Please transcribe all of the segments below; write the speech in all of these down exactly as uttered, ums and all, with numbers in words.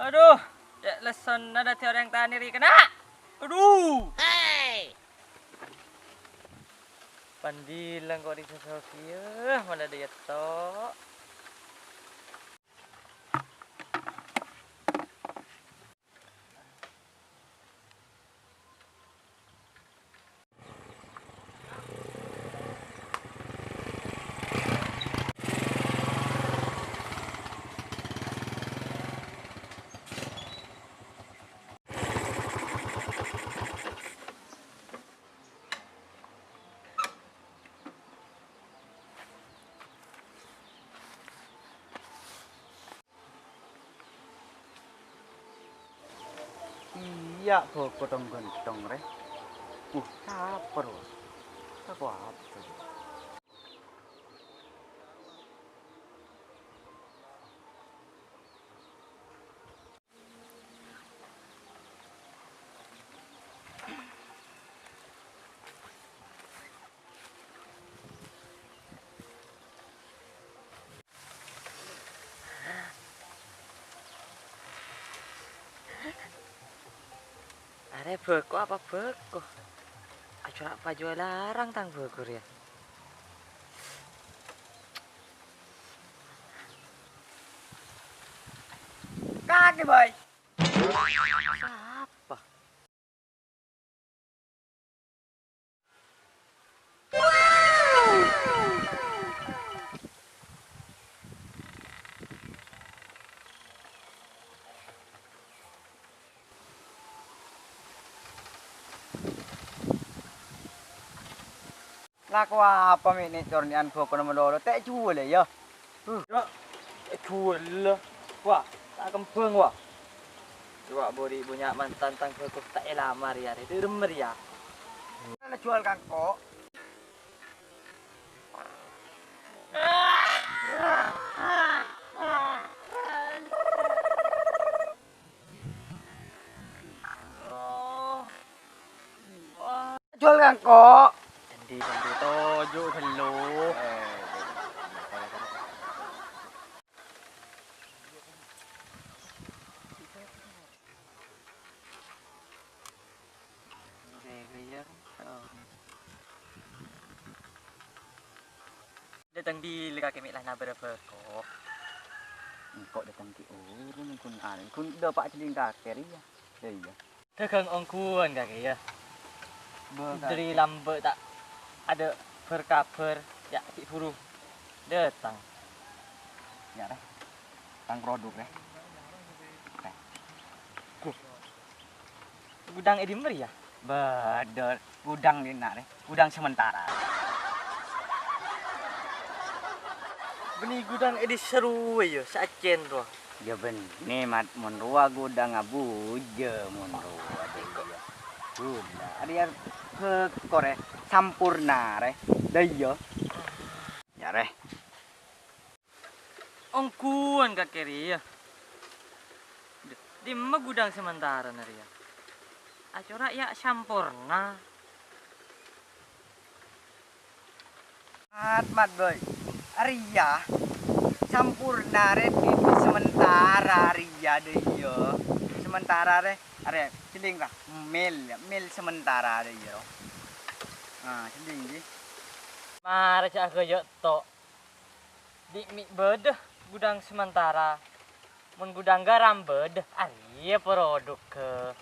Adu, cè' lessona dhâddhi orèng tanè rè, kana'! Adu! Pandhi lengko' rè sosok iyâ, mala dhâ' ètto'. Iyâ, bhâko tong-ghântong rè. Uh, sapa rowa? Tako' apa? Arè bhâko apa bhâko? Ajhâ' pajhuwâl larang tang bhâko rèya. Kakè, Boy. Sapa? Lako apa mè' nè' cornè'an bhâkona malolo? Ta' èjhuwâl, yâ? Huh. Yâ, èjhuwâl. Wah, ta' kembhâng, wah. Coba bâri' bânnya' mantan tang bhâko ta' èlamar, yâ, rè. Dâremma, yâ. Mana jual kangkok? Jual kangkok. Dandi, dandi, toju' ghâllu. Dâteng bilâ kakè mè' la nabârâ bhâko? Engko' dâteng ghi' urun, ghun arèng, ghun dâpa' jhâlling kakè rèya. Iyâ, iyâ. Dhâghâng ongghuwân kakè, yâ. Bâ, kakè. Dhâri lambâ' ta' adâ' bhâr-kabhâr, yâ, ghi' bhuru dâteng. Yâ, rè. Tang produk, rè. Rè. Gu-, gudhâng è dimma rèya? Bâdâ gudhâng dinna', rè. Gudhâng sementara. Bânnè gudhâng è dissa' rowa, yâ, saaccèn rowa. Yâ, bânnè, Mat, mon rowa gudhângnga bujâ, mon rowa, dâ' iyâ. Gudhâng, arèya bhâko, rè, samporna, rè. Dâ' iyâ. Yâ, rè. Ongghuwân kakè rèya. Dimma gudhâng sementarana rèya? Acora' yâ samporna. Mat, Mat, Boy. Arèya samporna rè, dâddhi sementara rèya, dâ' iyâ. Sementara rè, arè, jhâlling, ra. Mil, mil sementara rèya, ro. Nah, jhâlling, ghi. Mara jhâ' aghâjâ' to'. Dhi' mè' bâdâ gudhâng sementara. Mon gudhâng garam bâdâ, arèya prodhugghâ.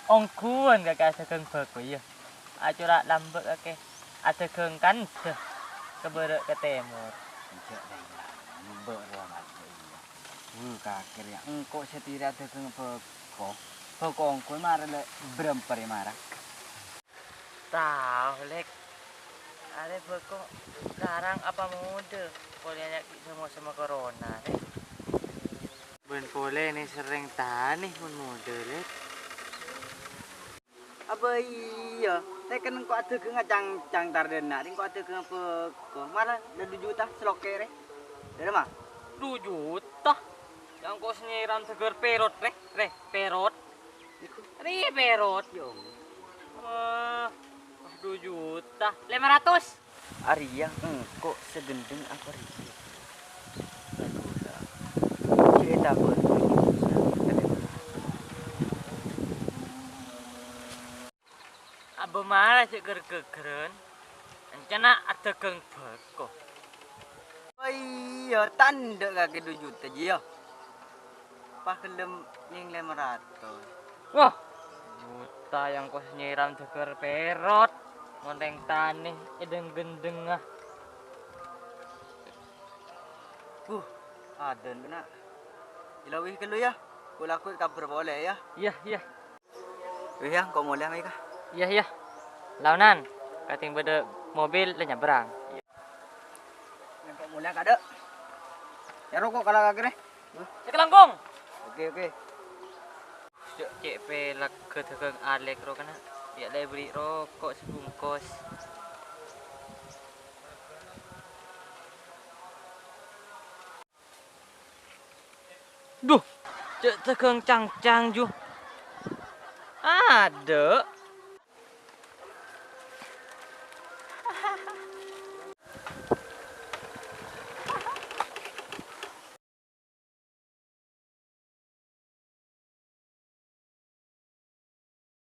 Ongghuwân kakè adhâghâng bhâko, yâ. Acora' lambâ' kakè adhâghâng kandhâ ka bârâ' ka tèmor. Enjâ', Dayang. Lambâ' rowa, Mat, iyâ. Wuh, kakè rèya. Engko' satèya adhâghâng bhâko. Bhâko ongghuwân mara lè' bârâmpa rè mara. Tao, Lèk. Arè bhâko larang apa modâ? Polana ghi' sa-mosèmma corona, Lèk. Bân polè nè serrèng tanè mon modâ, Lèt. Abâ iyâ, tèkèn engko' adhâghângnga cang-cang tardhâna, rèng engko' adhâghângnga bhâko. Mara, dâ' du juta salokkè' rè. Dârâmma? Du juta? Yâ engko' sè nyèram dhâghâr pèrot rè, rè, pèrot. Rè pèrot, yâ Allah. Wah, wah, du juta. Lèma ratos. Arèya engko' sè ghendheng apa rèya? Cè' ètabâr. Abâ mara cè' ghâr-ghâghârân, èncana adhâghâng bhâko. Oh iyâ, tandhâ kakè du juta, Ji, yâ. Pas ghellem nyèng lèma ratos. Wah, juta yâ engko' sè nyèram dhâghâr pèrot, mon rèng tanè è dhâng-ghendhengnga. Huh, adân, Na'. Èlowè ghâllu, yâ. Kulâ ghu' kabhâr polè, yâ. Iyâ, iyâ. Wih, yâ, engko' molèya, Mika. Iyâ, iyâ. Laonan, kadhâng bâdâ mobil la nyabârâng. Engko' molèya, Kadâ'. Yâ, roko' kala kakè rè. Sakalangkong. Oke, oke. Cè', cè' pèlagghâ dhâghâng alèk ro kana'. Yâ la èberri' roko' sabungkos. Dhu, cè' dhâghâng cang-cang, ju. Adâ'.